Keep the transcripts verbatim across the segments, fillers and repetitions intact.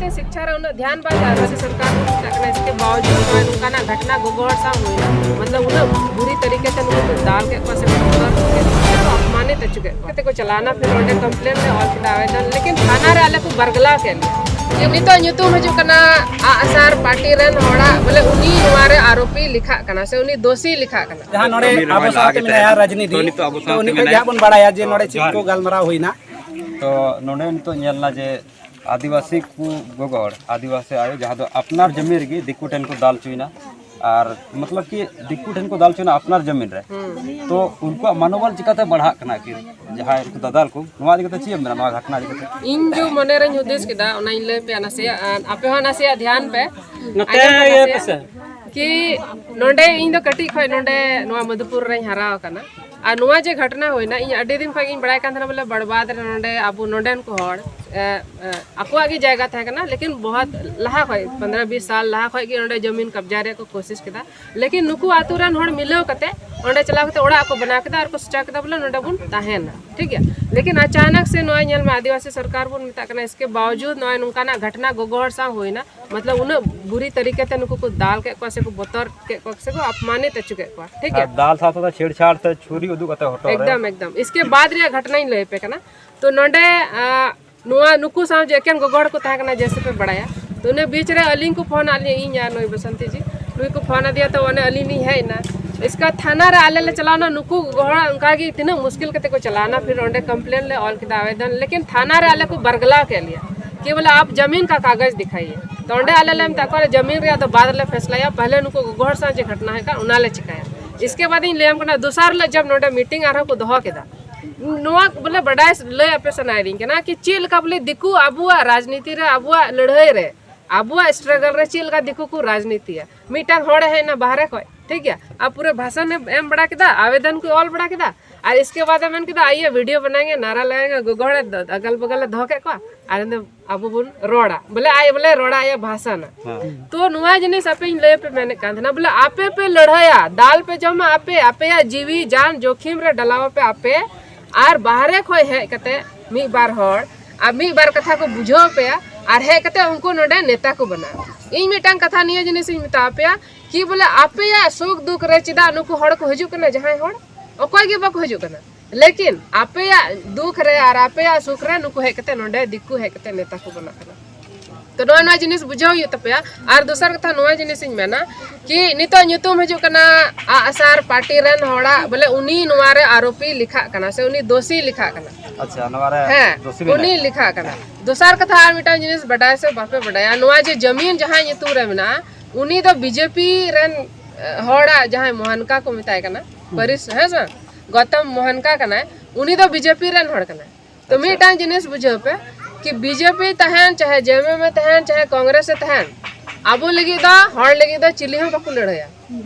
ᱛᱮ ᱥᱤᱠᱪᱷᱟ ᱨᱮ ᱩᱱᱟᱹᱜ ᱫᱷᱮᱭᱟᱱ ᱵᱟᱭ ᱮᱢᱟ ᱥᱮ ᱥᱚᱨᱠᱟᱨ ᱠᱚ ᱢᱮᱛᱟᱜ ᱠᱟᱱᱟ, ᱤᱥᱠᱮ ᱵᱟᱣᱡᱩᱫ ᱱᱚᱜᱼᱚᱭ ᱱᱚᱝᱠᱟᱱᱟᱜ ᱜᱷᱚᱴᱱᱟ ᱜᱚᱜᱚ ᱦᱚᱲ ᱥᱟᱶ ᱦᱩᱭᱱᱟ, ᱢᱚᱛᱞᱚᱵ ᱩᱱᱟᱹᱜ ᱵᱩᱨᱤ ᱛᱟᱹᱨᱤᱠᱟ ᱛᱮ ᱱᱩᱠᱩ ᱠᱚ ᱫᱟᱞ ᱠᱮᱫ ᱠᱚᱣᱟ ᱥᱮ ᱠᱚ ᱵᱚᱛᱚᱨ ᱠᱮᱫ ᱠᱚᱣᱟ, ᱥᱮ ᱠᱚ ᱚᱯᱢᱟᱱᱤᱛ ᱦᱚᱪᱚ ᱠᱮᱫ ᱠᱚᱣᱟ᱾ ᱛᱮᱠᱚ ᱪᱟᱞᱟᱣᱱᱟ, ᱯᱷᱤᱨ ᱚᱸᱰᱮ ᱠᱚᱢᱯᱞᱮᱱ ᱞᱮ ᱚᱞ ᱠᱮᱫᱟ, ᱟᱵᱮᱫᱚᱱ, ᱞᱮᱠᱤᱱ ᱛᱷᱟᱱᱟ ᱨᱮ ᱟᱞᱮ ᱠᱚ ᱵᱟᱨᱜᱞᱟᱣ ᱠᱮᱫ ᱞᱮᱭᱟ᱾ ᱡᱮ ᱱᱤᱛᱚᱜ ᱧᱩᱛᱩᱢ ᱦᱤᱡᱩᱜ ᱠᱟᱱᱟ ᱟᱜᱼᱥᱟᱨ ᱯᱟᱹᱴᱤ ᱨᱮᱱ ᱦᱚᱲᱟᱜ, ᱵᱚᱞᱮ ᱩᱱᱤ ᱱᱚᱣᱟ ᱨᱮ ᱟᱨᱳᱯᱤ ᱞᱮᱠᱷᱟᱜ ᱠᱟᱱᱟ ᱥᱮ ᱩᱱᱤ ᱫᱳᱥᱤ ᱞᱮᱠᱷᱟᱜ ᱠᱟᱱᱟ᱾ ᱡᱟᱦᱟᱸ ᱱᱚᱰᱮ ᱟᱵᱚ ᱥᱟᱶᱛᱮ ᱢᱮᱱᱟᱭᱟ ᱨᱟᱡᱽᱱᱤᱛᱤ, ᱛᱚ ᱩᱱᱤ ᱠᱷᱚᱱ ᱡᱟᱦᱟᱸ ᱵᱚᱱ ᱵᱟᱲᱟᱭᱟ ᱡᱮ ᱱᱚᱰᱮ ᱪᱮᱫ ᱠᱚ ᱜᱟᱞᱢᱟᱨᱟᱣ ᱦᱩᱭᱱᱟ᱾ ᱛᱚ ᱱᱚᱰᱮ ᱱᱤᱛᱚᱜ ᱧᱮᱞ ᱮᱱᱟ ᱡᱮ ᱟᱹᱫᱤᱵᱟᱹᱥᱤ ᱠᱚ ᱜᱚᱜᱚ ᱦᱚᱲ, ᱟᱹᱫᱤᱵᱟᱹᱥᱤ ᱟᱭᱳ, ᱡᱟᱦᱟᱸ ᱫᱚ ᱟᱯᱱᱟᱨ ᱡᱚᱢᱤ ᱨᱮᱜᱮ ᱫᱤᱠᱩ ᱴᱷᱮᱱ ᱠᱚ ᱫᱟᱞ ᱦᱚᱪᱚᱭᱮᱱᱟ, ᱟᱨ ᱢᱚᱛᱞᱚᱵ ᱠᱤ ᱫᱤᱠᱩ ᱴᱷᱮᱱ ᱠᱚ ᱫᱟᱞ ᱦᱚᱪᱚᱭᱮᱱᱟ ᱟᱯᱱᱟᱨ ᱡᱚᱢᱤᱱ ᱨᱮ᱾ ᱛᱚ ᱩᱱᱠᱩᱣᱟᱜ ᱢᱚᱱᱳᱵᱚᱞ ᱪᱤᱠᱟᱛᱮ ᱵᱟᱲᱦᱟᱜ ᱠᱟᱱᱟ ᱟᱹᱠᱤᱱ ᱡᱟᱦᱟᱸᱭ ᱩᱱᱠᱩ ᱫᱟᱫᱟᱞ ᱠᱚ? ᱱᱚᱣᱟ ᱤᱫᱤ ᱠᱟᱛᱮ ᱪᱮᱫ ᱮᱢ ᱢᱮᱱᱟ, ᱱᱚᱣᱟ ᱜᱷᱚᱴᱱᱟ ᱤᱫᱤ ᱠᱟᱛᱮ? ᱤᱧ ᱡᱚ ᱢᱚᱱᱮ ᱨᱮᱧ ᱦᱩᱫᱤᱥ ᱠᱮᱫᱟ, ᱚᱱᱟᱧ ᱞᱟᱹᱭ ᱯᱮᱭᱟ ᱱᱟᱥᱮᱭᱟᱜ, ᱟᱨ ᱟᱯᱮ ᱦᱚᱸ ᱱᱟᱥᱮᱭᱟᱜ ᱫᱷᱮᱭᱟᱱ ᱯᱮ᱾ ᱱᱚᱛᱮ ᱟᱸᱡᱚᱢ ᱯᱮ ᱤᱭᱟᱹ ᱱᱟᱥᱮᱭᱟᱜ᱾ ᱯᱮᱥᱮ᱾ ᱠᱤ ᱱᱚᱰᱮ ᱤᱧ ᱫᱚ ᱠᱟᱹᱴᱤᱡ ᱠᱷᱚᱱ ᱱᱚᱰᱮ ᱱᱚᱣᱟ ᱢᱚᱫᱷᱩᱯᱩᱨ ᱨᱮᱧ ᱦᱟᱨᱟ ᱟᱠᱟᱱᱟ, ᱟᱨ ᱱᱚᱣᱟ ᱡᱮ ᱜᱷᱚᱴᱱᱟ ᱦᱩᱭᱱᱟ, ᱤᱧ ᱟᱹᱰᱤ ᱫᱤᱱ ᱠᱷᱚᱱ ᱜᱤᱧ ᱵᱟᱲᱟᱭ ᱠᱟᱱ ᱛᱟᱦᱮᱱᱟ, ᱵᱚᱞᱮ ᱵᱟᱲᱵᱟᱫ ᱨᱮ ᱱᱚᱰᱮ ᱟᱵᱚ ᱱᱚᱰᱮᱱ ᱠᱚ ᱦᱚᱲ, ᱮ, ᱮ, ᱟᱠᱚᱣᱟᱜ ᱜᱮ ᱡᱟᱭᱜᱟ ᱛᱟᱦᱮᱸ ᱠᱟᱱᱟ, ᱞᱮᱠᱤᱱ ᱵᱚᱦᱩᱛ ᱞᱟᱦᱟ ᱠᱷᱚᱱ, ᱯᱚᱱᱫᱽᱨᱚ ᱵᱤᱥ ᱥᱟᱞ ᱞᱟᱦᱟ ᱠᱷᱚᱱ ᱜᱮ ᱱᱚᱰᱮ ᱡᱚᱢᱤᱱ ᱠᱟᱵᱡᱟ ᱨᱮᱭᱟᱜ ᱠᱚ ᱠᱳᱥᱤᱥ ᱠᱮᱫᱟ᱾ ᱞᱮᱠᱤᱱ ᱱᱩᱠᱩ ᱟᱛᱳ ᱨᱮᱱ ᱦᱚᱲ ᱢᱤᱞᱟᱹᱣ ᱠᱟᱛᱮ ᱚᱸᱰᱮ ᱪᱟᱞᱟᱣ ᱠᱟᱛᱮ ᱚᱲᱟᱜ ᱠᱚ ᱵᱮᱱᱟᱣ ᱠᱮᱫᱟ ᱟᱨ ᱠᱚ ᱥᱚᱪᱟ ᱠᱮᱫᱟ, ᱵᱚᱞᱮ ᱱᱚᱰᱮ ᱵᱚᱱ ᱛᱟᱦᱮᱱᱟ, ᱴᱷᱤᱠ ᱜᱮᱭᱟ᱾ ᱞᱮᱠᱤᱱ ᱟᱪᱟᱱᱚᱠ ᱥᱮ ᱱᱚᱣᱟ ᱧᱮᱞ ᱢᱮ, ᱟᱹᱫᱤᱵᱟᱹᱥᱤ ᱥᱚᱨᱠᱟᱨ ᱵᱚᱱ ᱢᱮᱛᱟᱜ ᱠᱟᱱᱟ, ᱤᱥᱠᱮ ᱵᱟᱣᱡᱩᱫ ᱱᱚᱜᱼᱚᱭ ᱱᱚᱝᱠᱟᱱᱟᱜ ᱜᱷᱚᱴᱱᱟ ᱜᱚᱜᱚ ᱦᱚᱲ ᱥᱟᱶ ᱦᱩᱭᱱᱟ, ᱢᱚᱛᱞᱚᱵ ᱩᱱᱟᱹᱜ ᱵᱩᱨᱤ ᱛᱟᱹᱨᱤᱠᱟ ᱛᱮ ᱱᱩᱠᱩ ᱠᱚ ᱫᱟᱞ ᱠᱮᱫ ᱠᱚᱣᱟ ᱥᱮ ᱠᱚ ᱵᱚᱛᱚᱨ ᱠᱮᱫ ᱠᱚᱣᱟ ᱥᱮ ᱠᱚ ᱚᱯᱢᱟᱱᱤᱛ ᱦᱚᱪᱚ ᱠᱮᱫ ᱠᱚᱣᱟ, ᱴᱷᱤᱠ ᱜᱮᱭᱟ᱾ ᱟᱨ ᱫᱟᱞ ᱥᱟᱶ ᱥᱟᱶᱛᱮ ᱪᱷᱮᱲᱪᱷᱟᱲ ᱥᱮ ᱪᱷᱩᱨᱤ ᱩᱫᱩᱜ ᱠᱟᱛᱮ ᱦᱚᱴᱚᱜ ᱨᱮ᱾ ᱮᱠᱫᱚᱢ, ᱮᱠᱫᱚᱢ᱾ ᱤᱥᱠᱮ ᱵᱟᱫ ᱨᱮᱭᱟᱜ ᱜᱷᱚᱴᱱᱟᱧ ᱞᱟᱹᱭ ᱟᱯᱮ ᱠᱟᱱᱟ᱾ ᱛᱚ ᱱᱚᱰᱮ, ᱟ, ᱱᱚᱣᱟ ᱱᱩᱠᱩ ᱥᱟᱶ ᱡᱮ ᱮᱠᱮᱱ ᱜᱚᱜᱚ ᱦᱚᱲ ᱠᱚ ᱛᱟᱦᱮᱸ ᱠᱟᱱᱟ, ᱡᱮᱭᱥᱮ ᱯᱮ ᱵᱟᱲᱟᱭᱟ᱾ ᱛᱚ ᱤᱱᱟᱹ ᱵᱤᱪ ᱨᱮ ᱟᱹᱞᱤᱧ ᱠᱚ ᱯᱷᱳᱱ ᱟᱫ ᱞᱤᱧᱟ, ᱤᱧ ᱟᱨ ᱱᱩᱭ ᱵᱟᱥᱚᱱᱛᱤ ᱡᱤ, ᱱᱩᱭ ᱠᱚ ᱯᱷᱳᱱ ᱟᱫᱮᱭᱟ, ᱛᱚ ᱚᱱᱮ ᱟᱹᱞᱤᱧ ᱞᱤᱧ ᱦᱮᱡ ᱮᱱᱟ᱾ ᱤᱥᱠᱟ ᱛᱷᱟᱱᱟ ᱨᱮ ᱟᱞᱮ ᱞᱮ ᱪᱟᱞᱟᱣᱱᱟ, ᱱᱩᱠᱩ ᱜᱚᱜᱚ ᱦᱚᱲ ᱚᱱᱠᱟ ᱜᱮ ᱛᱤᱱᱟᱹᱜ ᱢᱩᱥᱠᱤᱞ ᱠᱟᱛᱮ ᱠᱚ ᱪᱟᱞᱟᱣᱱᱟ, ᱯᱷᱤᱨ ᱚᱸᱰᱮ ᱠᱚᱢᱯᱞᱮᱱ ᱞᱮ ᱚᱞ ᱠᱮᱫᱟ, ᱟᱵᱮᱫᱚᱱ, ᱞᱮᱠᱤᱱ ᱛᱷᱟᱱᱟ ᱨᱮ ᱟᱞᱮ ᱠᱚ ᱵᱟᱨᱜᱞᱟᱣ ᱠᱮᱫ ᱞᱮᱭᱟ ᱠᱤ ᱵᱚᱞᱮ ᱟᱯ ᱡᱟᱢᱤᱱ ᱠᱟ ᱠᱟᱜᱚᱡᱽ ᱫᱤᱠᱷᱟᱭᱤᱭᱮ᱾ ᱛᱚ ᱚᱸᱰᱮ ᱟᱞᱮ ᱞᱮ ᱢᱮᱛᱟᱜ ᱠᱚᱣᱟ, ᱡᱟᱢᱤᱱ ᱨᱮᱭᱟᱜ ᱫᱚ ᱵᱟᱫ ᱞᱮ ᱯᱷᱮᱥᱞᱟᱭᱟ, ᱯᱟᱦᱞᱮ ᱱᱩᱠᱩ ᱜᱚᱜᱚ ᱦᱚᱲ ᱥᱟᱶ ᱡᱮ ᱜᱷᱚᱴᱱᱟ ᱦᱩᱭ ᱠᱟᱱ, ᱚᱱᱟ ᱞᱮ ᱪᱤᱠᱟᱹᱭᱟ᱾ ᱤᱥᱠᱮ ᱵᱟᱫ ᱤᱧ ᱞᱟᱹᱭᱟᱢ ᱠᱟᱱᱟ, ᱫᱚᱥᱟᱨ ᱦᱤᱞᱳᱜ ᱡᱟᱵ ᱱᱚᱰᱮ ᱢᱤᱴᱤᱝ ᱟᱨᱦᱚᱸ ᱠᱚ ᱫᱚᱦᱚ ᱠᱮᱫᱟ, ᱱᱚᱣᱟ ᱵᱚᱞᱮ ᱵᱟᱰᱟᱭ ᱞᱟᱹᱭ ᱟᱯᱮ ᱥᱟᱱᱟᱭᱮᱫᱤᱧ ᱠᱟᱱᱟ ᱠᱤ ᱪᱮᱫ ᱞᱮᱠᱟ ᱵᱚᱞᱮ ᱫᱤᱠᱩ ᱟᱵᱚᱣᱟᱜ ᱨᱟᱡᱽᱱᱤᱛᱤ ᱨᱮ, ᱟᱵᱚᱣᱟᱜ ᱞᱟᱹᱲᱦᱟᱹᱭ ᱨᱮ, ᱟᱵᱚᱣᱟᱜ ᱥᱴᱨᱟᱜᱚᱞ ᱨᱮ ᱪᱮᱫ ᱞᱮᱠᱟ ᱫᱤᱠᱩ ᱠᱚ ᱨᱟᱡᱽᱱᱤᱛᱤᱭᱟ᱾ ᱢᱤᱫᱴᱟᱝ ᱦᱚᱲᱮ ᱦᱮᱡ ᱮᱱᱟ ᱵᱟᱦᱨᱮ ᱠᱷᱚᱡ, ᱴᱷᱤᱠ ᱜᱮᱭᱟ, ᱟᱨ ᱯᱩᱨᱟᱹ ᱵᱷᱟᱥᱚᱱ ᱮ ᱮᱢ ᱵᱟᱲᱟ ᱠᱮᱫᱟ, ᱟᱵᱮᱫᱚᱱ ᱠᱚ ᱚᱞ ᱵᱟᱲᱟ ᱠᱮᱫᱟ, ᱟᱨ ᱤᱥᱠᱮ ᱵᱟᱫ ᱮ ᱢᱮᱱ ᱠᱮᱫᱟ, "ᱟᱭᱮ ᱵᱷᱤᱰᱤᱭᱳ ᱵᱟᱱᱟᱭᱮᱸᱜᱮ, ᱱᱟᱨᱟ ᱞᱟᱜᱟᱭᱮᱸᱜᱮ", ᱜᱚᱜᱚ ᱦᱚᱲᱮ ᱫᱚ ᱟᱜᱟᱞ ᱵᱟᱜᱟᱞ ᱮ ᱫᱚᱦᱚ ᱠᱮᱫ ᱠᱚᱣᱟ, ᱟᱨ ᱟᱵᱚ ᱵᱚᱱ ᱨᱚᱲᱟ, ᱵᱚᱞᱮ ᱟᱡ ᱵᱚᱞᱮ ᱨᱚᱲᱟ, ᱟᱭᱟᱜ ᱵᱷᱟᱥᱟ ᱱᱟ᱾ ᱦᱮᱸ᱾ ᱛᱚ ᱱᱚᱣᱟ ᱡᱤᱱᱤᱥ ᱟᱯᱮᱧ ᱞᱟᱹᱭ ᱟᱯᱮ ᱢᱮᱱᱮᱫ ᱠᱟᱱ ᱛᱟᱦᱮᱱᱟ, ᱵᱚᱞᱮ ᱟᱯᱮ ᱯᱮ ᱞᱟᱹᱲᱦᱟᱹᱭᱟ, ᱫᱟᱞ ᱯᱮ ᱡᱚᱢᱟ ᱟᱯᱮ, ᱟᱯᱮᱭᱟᱜ ᱡᱤᱣᱤ ᱡᱟᱱ ᱡᱳᱠᱷᱤᱢ ᱨᱮ ᱰᱟᱞᱟᱣ ᱟᱯᱮ ᱟᱯᱮ, ᱟᱨ ᱵᱟᱦᱨᱮ ᱠᱷᱚᱡ ᱦᱮᱡ ᱠᱟᱛᱮ ᱢᱤᱫ ᱵᱟᱨ ᱦᱚᱲ ᱟᱨ ᱢᱤᱫ ᱵᱟᱨ ᱠᱟᱛᱷᱟ ᱠᱚ ᱵᱩᱡᱷᱟᱹᱣ ᱟᱯᱮᱭᱟ, ᱟᱨ ᱦᱮᱡ ᱠᱟᱛᱮ ᱩᱱᱠᱩ ᱱᱚᱰᱮ ᱱᱮᱛᱟ ᱠᱚ ᱵᱮᱱᱟᱜᱼᱟ᱾ ᱤᱧ ᱢᱤᱫᱴᱟᱝ ᱠᱟᱛᱷᱟ ᱱᱤᱭᱟᱹ ᱡᱤᱱᱤᱥ ᱤᱧ ᱢᱮᱛᱟ ᱟᱯᱮᱭᱟ, ᱠᱤ ᱵᱚᱞᱮ ᱟᱯᱮᱭᱟᱜ ᱥᱩᱠ ᱫᱩᱠ ᱨᱮ ᱪᱮᱫᱟᱜ ᱱᱩᱠᱩ ᱦᱚᱲ ᱠᱚ ᱦᱤᱡᱩᱜ ᱠᱟᱱᱟ? ᱡᱟᱦᱟᱸᱭ ᱦᱚᱲ ᱚᱠᱚᱭ ᱜᱮ ᱵᱟᱠᱚ ᱦᱤᱡᱩᱜ ᱠᱟᱱᱟ, ᱞᱮᱠᱤᱱ ᱟᱯᱮᱭᱟᱜ ᱫᱩᱠ ᱨᱮ ᱟᱨ ᱟᱯᱮᱭᱟᱜ ᱥᱩᱠ ᱨᱮ ᱱᱩᱠᱩ ᱦᱮᱡ ᱠᱟᱛᱮ ᱱᱚᱰᱮ ᱫᱤᱠᱩ ᱦᱮᱡ ᱠᱟᱛᱮ ᱱᱮᱛᱟ ᱠᱚ ᱵᱮᱱᱟᱜ ᱠᱟᱱᱟ᱾ ᱛᱚ ᱱᱚᱣᱟ, ᱱᱚᱣᱟ ᱡᱤᱱᱤᱥ ᱵᱩᱡᱷᱟᱹᱣ ᱦᱩᱭᱩᱜ ᱛᱟᱯᱮᱭᱟ᱾ ᱟᱨ ᱫᱚᱥᱟᱨ ᱠᱟᱛᱷᱟ ᱱᱚᱣᱟ ᱡᱤᱱᱤᱥ ᱤᱧ ᱢᱮᱱᱟ, ᱠᱤ ᱱᱤᱛᱚᱜ ᱧᱩᱛᱩᱢ ᱦᱤᱡᱩᱜ ᱠᱟᱱᱟ ᱟᱜᱼᱥᱟᱨ ᱯᱟᱨᱴᱤ ᱨᱮᱱ ᱦᱚᱲᱟᱜ, ᱵᱚᱞᱮ ᱩᱱᱤ ᱱᱚᱣᱟ ᱨᱮ ᱟᱨᱳᱯᱤ ᱞᱮᱠᱷᱟᱜ ᱠᱟᱱᱟ ᱥᱮ ᱩᱱᱤ ᱫᱳᱥᱤ ᱞᱮᱠᱷᱟᱜ ᱠᱟᱱᱟ᱾ ᱟᱪᱪᱷᱟ, ᱱᱚᱣᱟ ᱨᱮ ᱦᱮᱸ, ᱫᱳᱥᱤ ᱵᱤᱱ ᱩᱱᱤ ᱞᱟᱹᱭ ᱞᱮᱠᱷᱟᱜ ᱠᱟᱱᱟ᱾ ᱫᱚᱥᱟᱨ ᱠᱟᱛᱷᱟ ᱟᱨ ᱢᱤᱫᱴᱟᱝ ᱡᱤᱱᱤᱥ ᱵᱟᱰᱟᱭ ᱥᱮ ᱵᱟᱯᱮ ᱵᱟᱰᱟᱭᱟ, ᱱᱚᱣᱟ ᱡᱮ ᱡᱟᱢᱤᱱ ᱡᱟᱦᱟᱸᱭ ᱧᱩᱛᱩᱢ ᱨᱮ ᱢᱮᱱᱟᱜᱼᱟ, ᱩᱱᱤ ᱫᱚ ᱵᱤᱡᱮᱯᱤ ᱨᱮᱱ ᱮ, ᱦᱚᱲᱟᱜ ᱡᱟᱦᱟᱸᱭ ᱢᱚᱦᱟᱱᱠᱟ ᱠᱚ ᱢᱮᱛᱟᱭ ᱠᱟᱱᱟ, ᱯᱟᱹᱨᱤᱥ, ᱦᱮᱸ ᱥᱮ ᱵᱟᱝ? ᱜᱚᱛᱚᱢ ᱢᱚᱦᱟᱱᱠᱟ ᱠᱟᱱᱟᱭ, ᱩᱱᱤ ᱫᱚ ᱵᱤᱡᱮᱯᱤ ᱨᱮᱱ ᱦᱚᱲ ᱠᱟᱱᱟᱭ᱾ ᱛᱚ ᱟᱪᱪᱷᱟ᱾ ᱢᱤᱫᱴᱟᱝ ᱡᱤᱱᱤᱥ ᱵᱩᱡᱷᱟᱹᱣ ᱯᱮ, ᱠᱤ ᱵᱤᱡᱮᱯᱤ ᱛᱟᱦᱮᱱ ᱪᱟᱦᱮ ᱡᱮᱢᱮᱢ ᱛᱟᱦᱮᱱ ᱪᱟᱦᱮ ᱠᱚᱝᱜᱨᱮᱥ ᱮ ᱛᱟᱦᱮᱱ, ᱟᱵᱚ ᱞᱟᱹᱜᱤᱫ ᱫᱚ, ᱦᱚᱲ ᱞᱟᱹᱜᱤᱫ ᱫᱚ ᱪᱤᱞᱤ ᱦᱚᱸ ᱵᱟᱠᱚ ᱞᱟᱹᱲᱦᱟᱹᱭᱟ᱾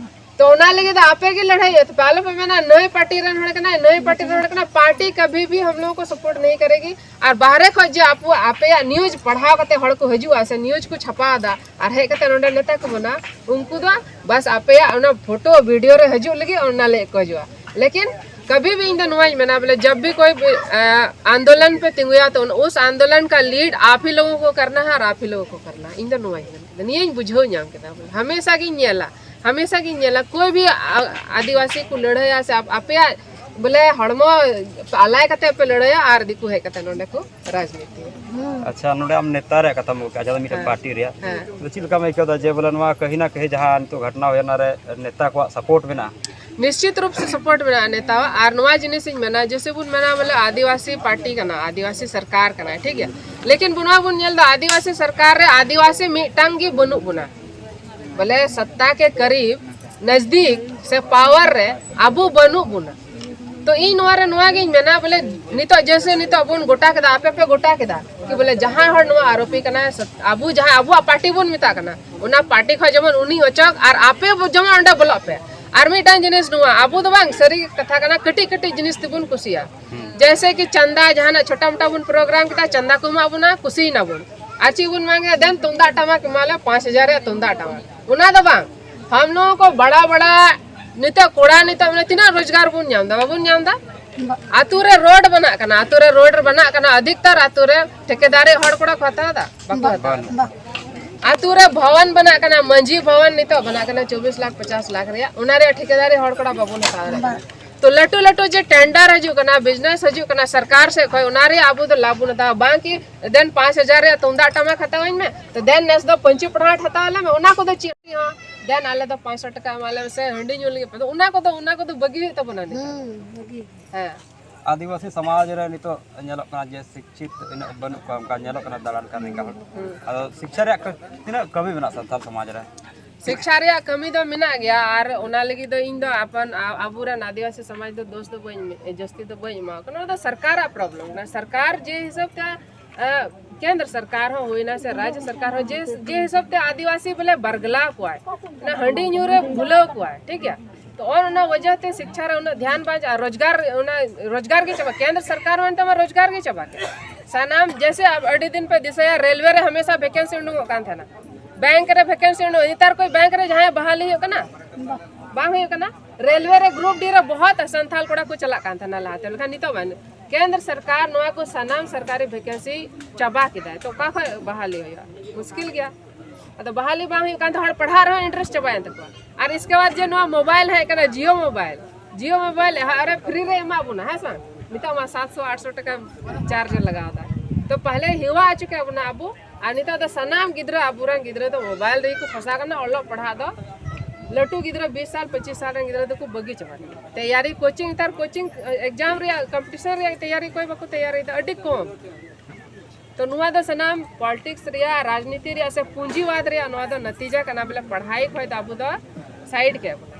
ᱛᱚ ᱚᱱᱟ ᱞᱟᱹᱜᱤᱫ ᱫᱚ ᱟᱯᱮ ᱜᱮ ᱞᱟᱹᱲᱦᱟᱹᱭ ᱦᱩᱭᱩᱜ ᱛᱟᱯᱮ, ᱟᱞᱚ ᱯᱮ ᱢᱮᱱᱟ ᱱᱟᱹᱭ ᱯᱟᱨᱴᱤ ᱨᱮᱱ ᱦᱚᱲ ᱠᱟᱱᱟᱭ, ᱱᱟᱹᱭ ᱯᱟᱨᱴᱤ ᱨᱮᱱ ᱦᱚᱲ ᱠᱟᱱᱟᱭ, ᱯᱟᱨᱴᱤ ᱠᱟᱵᱷᱤ ᱵᱷᱤ ᱦᱟᱢ ᱞᱳᱜ ᱠᱚ ᱥᱟᱯᱳᱨᱴ ᱱᱟᱦᱤ ᱠᱟᱨᱮᱜᱤ᱾ ᱟᱨ ᱵᱟᱦᱨᱮ ᱠᱷᱚᱡ ᱡᱮ ᱟᱵᱚ, ᱟᱯᱮᱭᱟᱜ ᱱᱤᱭᱩᱡᱽ ᱯᱟᱲᱦᱟᱣ ᱠᱟᱛᱮ ᱦᱚᱲ ᱠᱚ ᱦᱤᱡᱩᱜᱼᱟ ᱥᱮ ᱱᱤᱭᱩᱡᱽ ᱠᱚ ᱪᱷᱟᱯᱟᱣ ᱫᱟ ᱟᱨ ᱦᱮᱡ ᱠᱟᱛᱮ ᱱᱚᱰᱮ ᱱᱮᱛᱟ ᱠᱚ ᱵᱮᱱᱟᱣᱟ, ᱩᱱᱠᱩ ᱫᱚ ᱵᱟᱥ ᱟᱯᱮᱭᱟᱜ ᱚᱱᱟ ᱯᱷᱳᱴᱳ ᱵᱷᱤᱰᱤᱭᱳ ᱨᱮ ᱦᱤᱡᱩᱜ ᱞᱟᱹᱜᱤᱫ ᱚᱱᱟ ᱞᱟᱹᱜᱤᱫ ᱠᱚ ᱦᱤᱡᱩᱜᱼᱟ᱾ ᱞᱮᱠᱤᱱ ᱠᱟᱵᱷᱤ ᱵᱷᱤ ᱤᱧ ᱫᱚ ᱱᱚᱣᱟᱧ ᱢᱮᱱᱟ, ᱵᱚᱞᱮ ᱡᱟᱵ ᱵᱷᱤ ᱠᱳᱭ ᱵᱷᱤ, ᱟ, ᱟᱱᱫᱳᱞᱚᱱ ᱯᱮ ᱛᱤᱸᱜᱩᱭᱟ ᱛᱚ ᱩᱥ ᱟᱱᱫᱳᱞᱚᱱ ᱠᱟ ᱞᱤᱰ ᱟᱯ ᱦᱤ ᱞᱳᱜᱳ ᱠᱚ ᱠᱟᱨᱱᱟ ᱦᱟᱭ ᱟᱨ ᱟᱯ ᱦᱤ ᱞᱳᱜᱳ ᱠᱚ ᱠᱟᱨᱱᱟ ᱦᱟᱭ᱾ ᱤᱧ ᱫᱚ ᱱᱚᱣᱟᱧ ᱢᱮᱱ ᱠᱮᱫᱟ, ᱱᱤᱭᱟᱹᱧ ᱵᱩᱡᱷᱟᱹᱣ ᱧᱟᱢ ᱠᱮᱫᱟ᱾ ᱵᱚᱞᱮ ᱦᱟᱢᱮᱥᱟ ᱜᱤᱧ ᱧᱮᱞᱟ, ᱦᱟᱢᱮᱥᱟ ᱜᱤᱧ ᱧᱮᱞᱟ, ᱠᱳᱭ ᱵᱷᱤ ᱟ-, ᱟᱹᱫᱤᱵᱟᱹᱥᱤ ᱠᱚ ᱞᱟᱹᱲᱦᱟᱹᱭᱟ ᱥᱮ ᱟᱯ-, ᱟᱯᱮᱭᱟᱜ ᱵᱚᱞᱮ ᱦᱚᱲᱢᱚ ᱟᱞᱟᱭ ᱠᱟᱛᱮ ᱯᱮ ᱞᱟᱹᱲᱦᱟᱹᱭᱟ ᱟᱨ ᱫᱤᱠᱩ ᱦᱮᱡ ᱠᱟᱛᱮ ᱱᱚᱰᱮ ᱠᱚ ᱨᱟᱡᱽᱱᱤᱛᱤᱭᱟ᱾ ᱟᱪᱪᱷᱟ, ᱱᱚᱰᱮ ᱟᱢ ᱱᱮᱛᱟ ᱨᱮᱭᱟᱜ ᱠᱟᱛᱷᱟᱢ ᱟᱹᱜᱩ ᱠᱮᱫᱟ, ᱡᱟᱦᱟᱸ ᱫᱚ ᱢᱤᱫᱴᱮᱱ ᱦᱮᱸ᱾ ᱯᱟᱨᱴᱤ ᱨᱮᱭᱟᱜ, ᱦᱮᱸ᱾ ᱛᱚ ᱪᱮᱫ ᱞᱮᱠᱟᱢ ᱟᱹᱭᱠᱟᱹᱣ ᱮᱫᱟ ᱡᱮ ᱵᱚᱞᱮ ᱱᱚᱣᱟ ᱠᱟᱹᱦᱤ ᱱᱟ ᱠᱟᱹᱦᱤ ᱡᱟᱦᱟᱸ ᱱᱤᱛᱚᱜ ᱜᱷᱚᱴᱱᱟ ᱦᱩᱭᱱᱟ, ᱚᱱᱟ ᱨᱮ ᱱᱮᱛᱟ ᱠᱚᱣᱟᱜ ᱥᱟᱯᱳᱨᱴ ᱢᱮᱱᱟᱜᱼᱟ? ᱱᱤᱥᱪᱤᱛ ᱨᱩᱯ ᱥᱮ ᱥᱟᱯᱳᱨᱴ ᱢᱮᱱᱟᱜᱼᱟ ᱱᱮᱛᱟᱣᱟᱜ᱾ ᱟᱨ ᱱᱚᱣᱟ ᱡᱤᱱᱤᱥ ᱤᱧ ᱢᱮᱱᱟ, ᱡᱮᱥᱮ ᱵᱚᱱ ᱢᱮᱱᱟ ᱵᱚᱞᱮ ᱟᱹᱫᱤᱵᱟᱹᱥᱤ ᱯᱟᱨᱴᱤ ᱠᱟᱱᱟ, ᱟᱹᱫᱤᱵᱟᱹᱥᱤ ᱥᱚᱨᱠᱟᱨ ᱠᱟᱱᱟ, ᱴᱷᱤᱠ ᱜᱮᱭᱟ, ᱞᱮᱠᱤᱱ ᱵᱚᱱ, ᱱᱚᱣᱟ ᱵᱚᱱ ᱧᱮᱞ ᱮᱫᱟ ᱟᱹᱫᱤᱵᱟᱹᱥᱤ ᱥᱚᱨᱠᱟᱨ ᱨᱮ ᱟᱹᱫᱤᱵᱟᱹᱥᱤ ᱢᱤᱫᱴᱟᱝ ᱜᱮ ᱵᱟᱹᱱᱩᱜ ᱵᱚᱱᱟ, ᱵᱚᱞᱮ ᱥᱚᱛᱛᱟ ᱠᱮ ᱠᱟᱨᱤᱵ, ᱱᱟᱡᱫᱤᱠ ᱥᱮ ᱯᱟᱣᱟᱨ ᱨᱮ ᱟᱵᱚ ᱵᱟᱹᱱᱩᱜ ᱵᱚᱱᱟ᱾ ᱛᱚ ᱤᱧ ᱱᱚᱣᱟ ᱨᱮ ᱱᱚᱣᱟ ᱜᱤᱧ ᱢᱮᱱᱟ ᱵᱚᱞᱮ ᱱᱤᱛᱚᱜ ᱡᱮᱥᱮ ᱱᱤᱛᱚᱜ ᱵᱚᱱ ᱜᱚᱴᱟ ᱠᱮᱫᱟ, ᱟᱯᱮ ᱯᱮ ᱜᱚᱴᱟ ᱠᱮᱫᱟ ᱠᱤ ᱵᱚᱞᱮ ᱡᱟᱦᱟᱸᱭ ᱦᱚᱲ ᱱᱚᱣᱟ ᱟᱨᱳᱯᱤ ᱠᱟᱱᱟᱭ, ᱥᱚᱛ-, ᱟᱵᱚ ᱡᱟᱦᱟᱸ ᱟᱵᱚᱣᱟᱜ ᱯᱟᱨᱴᱤ ᱵᱚᱱ ᱢᱮᱛᱟᱜ ᱠᱟᱱᱟ, ᱚᱱᱟ ᱯᱟᱨᱴᱤ ᱠᱷᱚᱱ ᱡᱮᱢᱚᱱ ᱩᱱᱤ ᱚᱪᱚᱜ ᱟᱨ ᱟᱯᱮ ᱵᱚ-, ᱡᱮᱢᱚᱱ ᱚᱸᱰᱮ ᱵᱚᱞᱚᱜ ᱯᱮ᱾ ᱟᱨ ᱢᱤᱫᱴᱟᱝ ᱡᱤᱱᱤᱥ ᱱᱚᱣᱟ, ᱟᱵᱚ ᱫᱚ ᱵᱟᱝ, ᱥᱟᱹᱨᱤ ᱠᱟᱛᱷᱟ ᱠᱟᱱᱟ, ᱠᱟᱹᱴᱤᱡ ᱠᱟᱹᱴᱤᱡ ᱡᱤᱱᱤᱥ ᱛᱮᱵᱚᱱ ᱠᱩᱥᱤᱭᱟ᱾ ᱡᱮᱭᱥᱮ ᱠᱤ ᱪᱟᱸᱫᱟ, ᱡᱟᱦᱟᱱᱟᱜ ᱪᱷᱳᱴᱟ ᱢᱳᱴᱟ ᱵᱚᱱ ᱯᱨᱳᱜᱨᱟᱢ ᱠᱮᱫᱟ, ᱪᱟᱸᱫᱟ ᱠᱚ ᱮᱢᱟ ᱵᱚᱱᱟ, ᱠᱩᱥᱤᱭᱮᱱᱟ ᱵᱚᱱ᱾ ᱟᱨ ᱪᱮᱫ ᱵᱚᱱ ᱢᱮᱱ ᱠᱮᱫᱟ, ᱫᱮᱱ ᱛᱩᱢᱫᱟᱜ ᱴᱟᱢᱟᱠ ᱮᱢᱟ ᱞᱮ, ᱯᱟᱸᱪ ᱦᱟᱡᱟᱨ ᱨᱮᱭᱟᱜ ᱛᱩᱢᱫᱟᱜ ᱴᱟᱢᱟᱠ᱾ ᱚᱱᱟ ᱫᱚ ᱵᱟᱝ, ᱦᱟᱢ ᱞᱳᱜ ᱠᱚ ᱵᱟᱲᱟ ᱵᱟᱲᱟ, ᱱᱤᱛᱚᱜ ᱠᱚᱲᱟ, ᱱᱤᱛᱚᱜ ᱢᱟᱱᱮ ᱛᱤᱱᱟᱹᱜ ᱨᱳᱡᱽᱜᱟᱨ ᱵᱚᱱ ᱧᱟᱢ ᱮᱫᱟ, ᱵᱟᱵᱚᱱ ᱧᱟᱢ ᱮᱫᱟ? ᱟᱛᱩ ᱨᱮ ᱨᱳᱰ ᱵᱮᱱᱟᱜ ᱠᱟᱱᱟ, ᱟᱛᱩ ᱨᱮ ᱨᱳᱰ ᱵᱮᱱᱟᱜ ᱠᱟᱱᱟ, ᱚᱫᱷᱤᱠᱛᱟᱨ ᱟᱛᱩ ᱨᱮ ᱴᱷᱮᱠᱮᱫᱟᱨᱤ ᱦᱚᱲ ᱠᱚᱲᱟ ᱠᱚ ᱦᱟᱛᱟᱣ ᱮᱫᱟ? ᱵᱟᱠᱚ ᱦᱟᱛᱟᱣ ᱮᱫᱟ᱾ ᱟᱛᱩ ᱨᱮ ᱵᱷᱚᱵᱚᱱ ᱵᱮᱱᱟᱜ ᱠᱟᱱᱟ, ᱢᱟᱹᱡᱷᱤ ᱵᱷᱚᱵᱚᱱ ᱱᱤᱛᱚᱜ ᱵᱮᱱᱟᱜ ᱠᱟᱱᱟ ᱪᱚᱵᱵᱤᱥ ᱞᱟᱠᱷ ᱯᱚᱪᱟᱥ ᱞᱟᱠᱷ ᱨᱮᱭᱟᱜ, ᱚᱱᱟ ᱨᱮᱭᱟᱜ ᱴᱷᱮᱠᱮᱫᱟᱨᱤ ᱦᱚᱲ ᱠᱚᱲᱟ ᱵᱟᱵᱚᱱ ᱦᱟᱛᱟᱣ ᱫᱟᱲᱮᱭᱟᱜ ᱠᱟᱱᱟ᱾ ᱛᱚ ᱞᱟᱹᱴᱩ ᱞᱟᱹᱴᱩ ᱡᱮ ᱴᱮᱱᱰᱟᱨ ᱦᱤᱡᱩᱜ ᱠᱟᱱᱟ, ᱵᱤᱡᱽᱱᱮᱥ ᱦᱤᱡᱩᱜ ᱠᱟᱱᱟ ᱥᱚᱨᱠᱟᱨ ᱥᱮᱫ ᱠᱷᱚᱱ, ᱚᱱᱟ ᱨᱮᱭᱟᱜ ᱟᱵᱚ ᱫᱚ ᱞᱟᱵᱷ ᱵᱚᱱ ᱦᱟᱛᱟᱣᱟ, ᱵᱟᱝ ᱠᱤ ᱫᱮᱱ ᱯᱟᱸᱪ ᱦᱟᱡᱟᱨ ᱨᱮᱭᱟᱜ ᱛᱩᱢᱫᱟᱜ ᱴᱟᱢᱟᱠ ᱦᱟᱛᱟᱣᱟᱹᱧ ᱢᱮ, ᱛᱚ ᱫᱮᱱ ᱱᱮᱥ ᱫᱚ ᱯᱟᱹᱧᱪᱤ ᱯᱟᱲᱦᱟᱴ ᱦᱟᱛᱟᱣ ᱟᱞᱮ ᱢᱮ, ᱚᱱᱟ ᱠᱚᱫᱚ ᱪᱮᱫ ᱦᱚᱸ, ᱫᱮᱱ ᱟᱞᱮ ᱫᱚ ᱯᱟᱸᱪᱥᱚ ᱴᱟᱠᱟ ᱮᱢᱟ ᱞᱮ ᱢᱮᱥᱮ, ᱦᱟᱺᱰᱤ ᱧᱩ ᱞᱟᱹᱜᱤᱫ ᱯᱮ, ᱚᱱᱟ ᱠᱚᱫᱚ, ᱚᱱᱟ ᱠᱚᱫᱚ ᱵᱟᱹᱜᱤ ᱦᱩᱭᱩᱜ ᱛᱟᱵᱚᱱᱟ ᱱᱤᱛᱚᱜ᱾ ᱦᱩᱸ, ᱵᱟᱹᱜᱤ᱾ ᱦᱮᱸ᱾ ᱟᱹᱫᱤᱵᱟᱹᱥᱤ ᱥᱚᱢᱟᱡᱽ ᱨᱮ ᱱᱤᱛᱚᱜ ᱧᱮᱞᱚᱜ ᱠᱟᱱᱟ ᱡᱮ ᱥᱤᱠᱪᱷᱤᱛ ᱩᱱᱟᱹᱜ ᱵᱟᱹᱱᱩᱜ ᱠᱚᱣᱟ, ᱚᱱᱠᱟ ᱧᱮᱞᱚᱜ ᱠᱟᱱᱟ ᱫᱟᱬᱟᱱ ᱠᱟᱱ ᱞᱮᱠᱟ ᱦᱚᱲ᱾ ᱦᱩᱸ᱾ ᱟᱫᱚ ᱥᱤᱠᱪᱷᱟ ᱨᱮᱭᱟᱜ ᱠᱟᱹ-, ᱛᱤᱱᱟᱹᱜ ᱠᱟᱹᱢᱤ ᱢᱮᱱᱟᱜᱼᱟ ᱥᱟᱱᱛᱟᱲ ᱥᱚᱢᱟᱡᱽ ᱨᱮ? ᱥᱤᱠᱪᱷᱟ ᱨᱮᱭᱟᱜ ᱠᱟᱹᱢᱤ ᱫᱚ ᱢᱮᱱᱟᱜ ᱜᱮᱭᱟ, ᱟᱨ ᱚᱱᱟ ᱞᱟᱹᱜᱤᱫ ᱫᱚ ᱤᱧ ᱫᱚ ᱟᱯᱟᱱ, ᱟ-, ᱟᱵᱚᱨᱮᱱ ᱟᱹᱫᱤᱵᱟᱹᱥᱤ ᱥᱚᱢᱟᱡᱽ ᱫᱚ ᱫᱳᱥ ᱫᱚ ᱵᱟᱹᱧ, ᱡᱟᱹᱥᱛᱤ ᱫᱚ ᱵᱟᱹᱧ ᱮᱢᱟ ᱠᱚ ᱠᱟᱱᱟ᱾ ᱚᱱᱟ ᱫᱚ ᱥᱚᱨᱠᱟᱨᱟᱜ ᱯᱨᱚᱵᱞᱮᱢ ᱠᱟᱱᱟ᱾ ᱥᱚᱨᱠᱟᱨ ᱡᱮ ᱦᱤᱥᱟᱹᱵ ᱛᱮ, ᱟ, ᱠᱮᱱᱫᱨᱚ ᱥᱚᱨᱠᱟᱨ ᱦᱚᱸ ᱦᱩᱭᱱᱟ ᱥᱮ ᱨᱟᱡᱽ ᱥᱚᱨᱠᱟᱨ ᱦᱚᱸ, ᱡᱮ, ᱡᱮ ᱦᱤᱥᱟᱹᱵ ᱛᱮ ᱟᱹᱫᱤᱵᱟᱹᱥᱤ ᱵᱚᱞᱮ ᱵᱟᱨᱜᱞᱟᱣ ᱠᱚᱣᱟᱭ, ᱚᱱᱟ ᱦᱟᱺᱰᱤ ᱧᱩ ᱨᱮ ᱵᱷᱩᱞᱟᱹᱣ ᱠᱚᱣᱟᱭ, ᱴᱷᱤᱠ ᱜᱮᱭᱟ? ᱛᱚ ᱚᱱ-, ᱚᱱᱟ ᱚᱡᱮ ᱛᱮ ᱥᱤᱠᱪᱷᱟ ᱨᱮ ᱩᱱᱟᱹᱜ ᱫᱷᱮᱭᱟᱱ ᱵᱟᱝ ᱪᱟᱞᱟᱜᱼᱟ, ᱨᱳᱡᱽᱜᱟᱨ, ᱚᱱᱟ ᱨᱳᱡᱽᱜᱟᱨ ᱜᱮ ᱪᱟᱵᱟ, ᱠᱮᱱᱫᱨᱚ ᱥᱚᱨᱠᱟᱨ ᱦᱚᱸ ᱮᱱᱛᱮ ᱢᱟ ᱨᱳᱡᱽᱜᱟᱨ ᱜᱮ ᱪᱟᱵᱟ ᱠᱮᱫ᱾ ᱥᱟᱱᱟᱢ, ᱡᱮᱥᱮ ᱟᱵ-, ᱟᱹᱰᱤ ᱫᱤᱱ ᱯᱮ ᱫᱤᱥᱟᱹᱭᱟ, ᱨᱮᱞᱣᱮ ᱨᱮ ᱦᱟᱢᱮᱥᱟ ᱵᱷᱮᱠᱮᱱᱥᱤ ᱩᱰᱩᱝᱚᱜ ᱠᱟᱱ ᱛᱟᱦᱮᱱᱟ, ᱵᱮᱝᱠ ᱨᱮ ᱵᱷᱮᱠᱮᱱᱥᱤ ᱩᱰᱩᱝ, ᱱᱮᱛᱟᱨ ᱠᱚᱭ ᱵᱮᱝᱠ ᱨᱮ ᱡᱟᱦᱟᱸᱭ ᱵᱟᱦᱟᱞᱤ ᱦᱩᱭᱩᱜ ᱠᱟᱱᱟ? ᱵᱟᱝ ᱦᱩᱭᱩᱜ ᱠᱟᱱᱟ᱾ ᱨᱮᱞᱣᱮ ᱨᱮ ᱜᱨᱩᱯ ᱰᱤ ᱨᱮ ᱵᱚᱦᱚᱛ ᱥᱟᱱᱛᱟᱞ ᱠᱚᱲᱟ ᱠᱚ ᱪᱟᱞᱟᱜ ᱠᱟᱱ ᱛᱟᱦᱮᱱᱟ ᱞᱟᱦᱟᱛᱮ, ᱢᱮᱱᱠᱷᱟᱱ ᱱᱤᱛᱚᱜ ᱵᱟᱝ᱾ ᱠᱮᱱᱫᱨᱚ ᱥᱚᱨᱠᱟᱨ ᱱᱚᱣᱟ ᱠᱚ ᱥᱟᱱᱟᱢ ᱥᱚᱨᱠᱟᱨᱤ ᱵᱷᱮᱠᱮᱱᱥᱤ ᱪᱟᱵᱟ ᱠᱮᱫᱟᱭ, ᱛᱚ ᱚᱠᱟ ᱠᱷᱚᱱ ᱵᱟᱦᱟᱞᱤ ᱦᱩᱭᱩᱜᱼᱟ? ᱢᱩᱥᱠᱤᱞ ᱜᱮᱭᱟ᱾ ᱟᱫᱚ ᱵᱟᱦᱟᱞᱤ ᱵᱟᱝ ᱦᱩᱭᱩᱜ ᱠᱟᱱ ᱛᱮ ᱦᱚᱲ ᱯᱟᱲᱦᱟᱜ ᱨᱮᱦᱚᱸ ᱤᱱᱴᱟᱨᱮᱥᱴ ᱪᱟᱵᱟᱭᱮᱱ ᱛᱟᱠᱚᱣᱟ᱾ ᱟᱨ ᱤᱥᱠᱮ ᱵᱟᱫ ᱡᱮ ᱱᱚᱣᱟ ᱢᱳᱵᱟᱭᱤᱞ ᱦᱮᱡ ᱠᱟᱱᱟ, ᱡᱤᱭᱳ ᱢᱳᱵᱟᱭᱤᱞ, ᱡᱤᱭᱳ ᱢᱳᱵᱟᱭᱤᱞ ᱮᱦᱚᱵ ᱨᱮ ᱯᱷᱨᱤ ᱨᱮ ᱮᱢᱟ ᱵᱚᱱᱟ, ᱦᱮᱸ ᱥᱮ ᱵᱟᱝ? ᱱᱤᱛᱚᱜ ᱢᱟ ᱥᱟᱛᱥᱚ ᱟᱴᱥᱚ ᱴᱟᱠᱟ ᱪᱟᱨᱡᱽ ᱞᱟᱜᱟᱣ ᱮᱫᱟ᱾ ᱛᱚ ᱯᱟᱦᱞᱮ ᱦᱮᱣᱟ ᱦᱚᱪᱚ ᱠᱮᱫ ᱵᱚᱱᱟ ᱟᱵᱚ, ᱟᱨ ᱱᱤᱛᱚᱜ ᱫᱚ ᱥᱟᱱᱟᱢ ᱜᱤᱫᱽᱨᱟᱹ, ᱟᱵᱚᱨᱮᱱ ᱜᱤᱫᱽᱨᱟᱹ ᱫᱚ ᱢᱳᱵᱟᱭᱤᱞ ᱨᱮᱜᱮ ᱠᱚ ᱯᱷᱟᱸᱥᱟ ᱠᱟᱱᱟ᱾ ᱚᱞᱚᱜ ᱯᱟᱲᱦᱟᱜ ᱫᱚ ᱞᱟᱹᱴᱩ ᱜᱤᱫᱽᱨᱟᱹ ᱵᱤᱥ ᱥᱟᱞ ᱯᱚᱸᱪᱤᱥ ᱥᱟᱞ ᱨᱮᱱ ᱜᱤᱫᱽᱨᱟᱹ ᱫᱚᱠᱚ ᱵᱟᱹᱜᱤ ᱪᱟᱵᱟ ᱠᱮᱫᱟ᱾ ᱛᱮᱭᱟᱨᱤ ᱠᱳᱪᱤᱝ, ᱱᱮᱛᱟᱨ ᱠᱳᱪᱤᱝ ᱮᱠᱡᱟᱢ ᱨᱮᱭᱟᱜ, ᱠᱚᱢᱯᱤᱴᱤᱥᱚᱱ ᱨᱮᱭᱟᱜ ᱛᱮᱭᱟᱨᱤ ᱚᱠᱚᱭ ᱵᱟᱠᱚ ᱛᱮᱭᱟᱨᱤᱭᱮᱫᱟ, ᱟᱹᱰᱤ ᱠᱚᱢ᱾ ᱛᱚ ᱱᱚᱣᱟ ᱫᱚ ᱥᱟᱱᱟᱢ ᱯᱚᱞᱤᱴᱤᱠᱥ ᱨᱮᱭᱟᱜ, ᱨᱟᱡᱽᱱᱤᱛᱤ ᱨᱮᱭᱟᱜ ᱥᱮ ᱯᱩᱸᱡᱤᱣᱟᱫ ᱨᱮᱭᱟᱜ ᱱᱚᱣᱟ ᱫᱚ ᱱᱟᱛᱤᱡᱟ ᱠᱟᱱᱟ, ᱵᱚᱞᱮ ᱯᱟᱲᱦᱟᱣ ᱠᱷᱚᱱ ᱫᱚ ᱟᱵᱚ ᱫᱚ ᱥᱟᱭᱤᱰ ᱠᱮᱫ ᱵᱚᱱᱟ᱾